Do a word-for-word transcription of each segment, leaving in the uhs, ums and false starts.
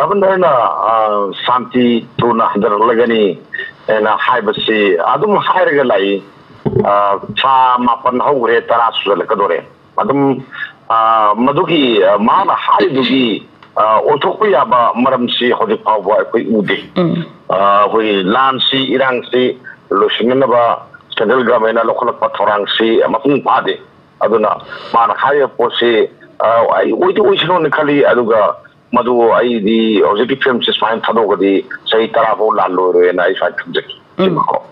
ꯒꯚꯔꯅꯔꯅ, ꯑ, ꯁꯥꯟꯇꯤ ꯊꯨꯅ ꯍꯟꯊꯔꯛꯂꯒꯅꯤ ꯍꯥꯏꯅ ꯍꯥꯏꯕꯁꯤ ꯑꯗꯨꯝ ꯍꯥꯏꯔꯒ ꯂꯥꯛꯏ꯫ ꯑ, ꯊꯥ ꯃꯥꯄꯟ ꯍꯧꯈ꯭ꯔꯦ, ꯇꯔꯥ ꯁꯨꯖꯜꯂꯛꯀꯗꯣꯔꯦ꯫ ꯑꯗꯨꯝ, ꯑ, ꯃꯗꯨꯒꯤ, ꯑ, ꯃꯍꯥꯛꯅ ꯍꯥꯏꯔꯤꯗꯨꯒꯤ, ꯑ, ꯑꯣꯏꯊꯣꯛꯄ ꯌꯥꯕ ꯃꯔꯝꯁꯤ ꯍꯧꯖꯤꯛ ꯐꯥꯎꯕ ꯑꯩꯈꯣꯏ ꯎꯗꯦ꯫ ꯎꯝ꯫ ꯑ, ꯑꯩꯈꯣꯏꯒꯤ ꯂꯥꯟꯁꯤ, ꯏꯔꯥꯡꯁꯤ ꯂꯣꯏꯁꯤꯟꯅꯅꯕ ꯁꯦꯟꯇ꯭ꯔꯦꯜ ꯒꯚꯔꯟꯃꯦꯟꯅ ꯂꯧꯈꯠꯂꯛꯄ ꯊꯧꯔꯥꯡꯁꯤ ꯃꯄꯨꯡ ꯐꯥꯗꯦ꯫ ꯑꯗꯨꯅ ꯃꯥꯅ ꯍꯥꯏꯔꯤꯕ ꯄꯣꯠꯁꯤ, ꯑ, ꯑꯩ ꯑꯣꯏꯗꯤ ꯑꯣꯏꯁꯅꯨꯅ ꯈꯜꯂꯤ, ꯑꯗꯨꯒ ꯃꯗꯨ ꯑꯩꯗꯤ ꯍꯧꯖꯤꯛꯀꯤ ꯐꯤꯂꯝꯁꯦ ꯁꯨꯃꯥꯏꯅ ꯊꯥꯗꯣꯛꯑꯒꯗꯤ ꯆꯍꯤ ꯇꯔꯥ ꯐꯥꯎ ꯂꯥꯜꯂꯣꯏꯔꯣꯏꯅ ꯑꯩ ꯁꯨꯃꯥꯏꯅ ꯈꯟꯖꯩ꯫ ꯎꯝ꯫ ꯀꯣ꯫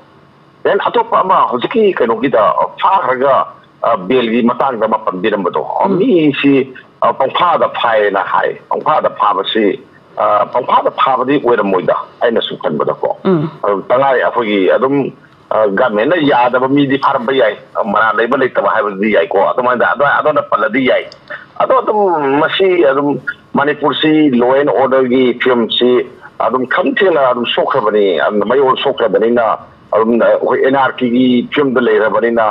Then ꯑꯇꯣꯞꯄ ꯑꯃ ꯍꯧꯖꯤꯛꯀꯤ ꯀꯩꯅꯣꯒꯤꯗ ꯐꯥꯈ꯭ꯔꯒ, ꯑ, ꯕꯦꯜꯒꯤ ꯃꯇꯥꯡꯗ ꯑꯃ ꯄꯟꯕꯤꯔꯝꯕꯗꯣ, ꯎꯝ꯫ ꯃꯤꯁꯤ, ꯑ, ꯄꯪꯐꯥꯗ ꯐꯥꯏꯌꯦꯅ ꯍꯥꯏ꯫ ꯄꯪꯐꯥꯗ ꯐꯥꯕꯁꯤ, ꯑ, ꯄꯪꯐꯥꯗ ꯐꯥꯕꯗꯤ ꯑꯣꯏꯔꯝꯃꯣꯏꯗ, ꯑꯩꯅ ꯁꯨꯝ ꯈꯟꯕꯗꯀꯣ꯫ ꯎꯝ꯫ ꯑꯗꯨꯝ ꯇꯉꯥꯏ ꯑꯩꯈꯣꯏꯒꯤ ꯑꯗꯨꯝ, ꯑ, ꯒꯚꯔꯟꯃꯦꯟꯅ ꯌꯥꯗꯕ ꯃꯤꯗꯤ ꯐꯥꯔꯝꯕ ꯌꯥꯏ, ꯑ, ꯃꯔꯥꯜ ꯂꯩꯕ ꯂꯩꯇꯕ ꯍꯥꯏꯕꯗꯨꯗꯤ ꯌꯥꯏꯀꯣ, ꯑꯗꯨꯃꯥꯏꯅ ꯑꯗꯨ-, ꯑꯗꯨꯅ ꯄꯜꯂꯗꯤ ꯌꯥꯏ꯫ ꯑꯗꯣ ꯑꯗꯨꯝ ꯃꯁꯤ ꯑꯗꯨꯝ ꯃꯅꯤꯄꯨꯔꯁꯤ law and orderꯒꯤ ꯐꯤꯕꯝꯁꯤ ꯑꯗꯨꯝ ꯈꯝ ꯊꯦꯡꯅ ꯑꯗꯨꯝ ꯁꯣꯛꯈ꯭ꯔꯕꯅꯤ, ꯑꯗꯨꯝ ꯃꯌꯣꯜ ꯁꯣꯛꯈ꯭ꯔꯕꯅꯤꯅ, ꯑꯗꯨꯝ ꯑꯩꯈꯣꯏ ꯑꯦꯟ ꯑꯥꯔ ꯀꯦꯒꯤ ꯐꯤꯕꯝꯗ ꯂꯩꯔꯕꯅꯤꯅ,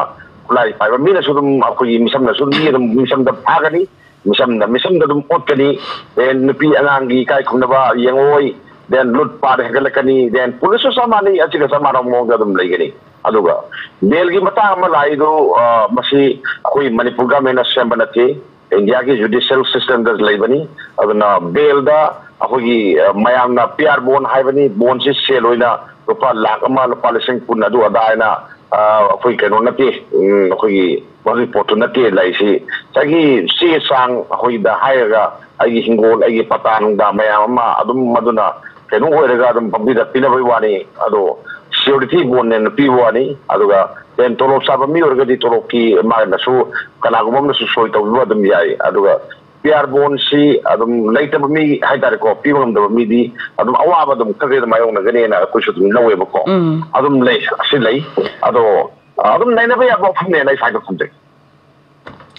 ꯈꯨꯠꯂꯥꯏ ꯄꯥꯏꯕ ꯃꯤꯅꯁꯨ ꯑꯗꯨꯝ ꯑꯩꯈꯣꯏꯒꯤ ꯃꯤꯁꯝꯅꯁꯨ ꯃꯤ ꯑꯗꯨꯝ ꯃꯤꯁꯝꯗ ꯐꯥꯒꯅꯤ, ꯃꯤꯁꯝꯅ ꯃꯤꯁꯝꯗ ꯑꯗꯨꯝ ꯑꯣꯠꯀꯅꯤ, then ꯅꯨꯄꯤ ꯑꯉꯥꯡꯒꯤ ꯏꯀꯥꯏ ꯈꯨꯝꯅꯕ ꯌꯦꯡꯉꯣꯏ, then ꯂꯨꯠ ꯄꯥꯠ ꯍꯦꯟꯒꯠꯂꯛꯀꯅꯤ, then ꯄꯨꯂꯤꯁꯁꯨ ꯆꯞ ꯃꯥꯟꯅꯩ, ꯑꯁꯤꯒ ꯆꯞ ꯃꯥꯟꯅꯕ ꯃꯑꯣꯡꯗ ꯑꯗꯨꯝ ꯂꯩꯒꯅꯤ꯫ ꯑꯗꯨꯒ ꯕꯦꯜꯒꯤ ꯃꯇꯥꯡ ꯑꯃ ꯂꯥꯛꯏꯗꯨ, ꯑ, ꯃꯁꯤ ꯑꯩꯈꯣꯏ ꯃꯅꯤꯄꯨꯔ ꯒꯚꯔꯟꯃꯦꯟꯅ ꯁꯦꯝꯕ ꯅꯠꯇꯦ, ꯏꯟꯗꯤꯌꯥꯒꯤ ꯖꯨꯗꯤꯁꯤꯌꯦꯜ ꯁꯤꯁꯇꯦꯝꯗ ꯂꯩꯕꯅꯤ꯫ ꯑꯗꯨꯅ ꯕꯦꯜꯗ ꯑꯩꯈꯣꯏꯒꯤ, ꯑ, ꯃꯌꯥꯝꯅ ꯄꯤ ꯑꯥꯔ ꯕꯣꯟ ꯍꯥꯏꯕꯅꯤ, ꯕꯣꯟꯁꯤ ꯁꯦꯜ ꯑꯣꯏꯅ ꯂꯨꯄꯥ ꯂꯥꯈ ꯑꯃ, ꯂꯨꯄꯥ ꯂꯤꯁꯤꯡ ꯀꯨꯟ ꯑꯗꯨ ꯑꯗꯥ ꯍꯥꯏꯅ, ꯑ, ꯑꯩꯈꯣꯏ ꯀꯩꯅꯣ ꯅꯠꯇꯦ, ꯎꯝ, ꯑꯩꯈꯣꯏꯒꯤ ꯃꯗꯨꯒꯤ ꯄꯣꯠꯇꯨ ꯅꯠꯇꯦ ꯂꯩꯔꯤꯁꯤ꯫ ꯉꯁꯥꯏꯒꯤ ꯆꯦ ꯆꯥꯡ ꯑꯩꯈꯣꯏꯗ ꯍꯥꯏꯔꯒ ꯑꯩꯒꯤ ꯍꯤꯡꯒꯣꯜ, ꯑꯩꯒꯤ ꯄꯇꯥ ꯅꯨꯡꯗꯥ ꯃꯌꯥꯝ ꯑꯃ ꯑꯗꯨꯝ ꯃꯗꯨꯅ ꯀꯩꯅꯣ ꯑꯣꯏꯔꯒ ꯑꯗꯨꯝ ꯄꯪꯄꯤꯗ ꯄꯤꯅꯕꯒꯤ ꯋꯥꯅꯤ꯫ ꯑꯗꯣ ꯁꯤꯌꯨꯔꯤꯇꯤ ꯕꯣꯟꯅꯦꯅ ꯄꯤꯕ ꯋꯥꯅꯤ꯫ ꯑꯗꯨꯒ then ꯇꯣꯂꯣꯞ ꯆꯥꯕ ꯃꯤ ꯑꯣꯏꯔꯒꯗꯤ ꯇꯣꯂꯣꯞꯀꯤ ꯃꯥꯅꯁꯨ ꯀꯅꯥꯒꯨꯝꯕ ꯑꯃꯅꯁꯨ ꯁꯣꯏ ꯇꯧꯕꯤꯕ ꯑꯗꯨꯝ ꯌꯥꯏ꯫ ꯑꯗꯨꯒ ꯄꯤ ꯑꯥꯔ ꯕꯣꯟꯁꯤ ꯑꯗꯨꯝ ꯂꯩꯇꯕ ꯃꯤ ꯍꯥꯏꯇꯥꯔꯦꯀꯣ, ꯄꯤꯕ ꯉꯝꯗꯕ ꯃꯤꯗꯤ ꯑꯗꯨꯝ ꯑꯋꯥꯕ ꯑꯗꯨꯝ ꯈꯔ ꯈꯔ ꯃꯥꯌꯣꯛꯅꯒꯅꯤꯅ ꯑꯩꯈꯣꯏꯁꯨ ꯑꯗꯨꯝ ꯂꯧꯋꯦꯕꯀꯣ꯫ ꯎꯝ꯫ ꯑꯗꯨꯝ ꯂꯩ, ꯑꯁꯤ ꯂꯩ꯫ ꯑꯗꯣ ꯑꯗꯨꯝ ꯅꯩꯅꯕ ꯌꯥꯕ ꯋꯥꯐꯝꯅꯦꯅ ꯑꯩ ꯁ꯭ꯋꯥꯏꯗ ꯊꯝꯖꯒꯦ꯫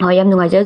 ꯍꯣꯏ, ꯌꯥꯝ ꯅꯨꯡꯉꯥꯏꯖꯔꯦ꯫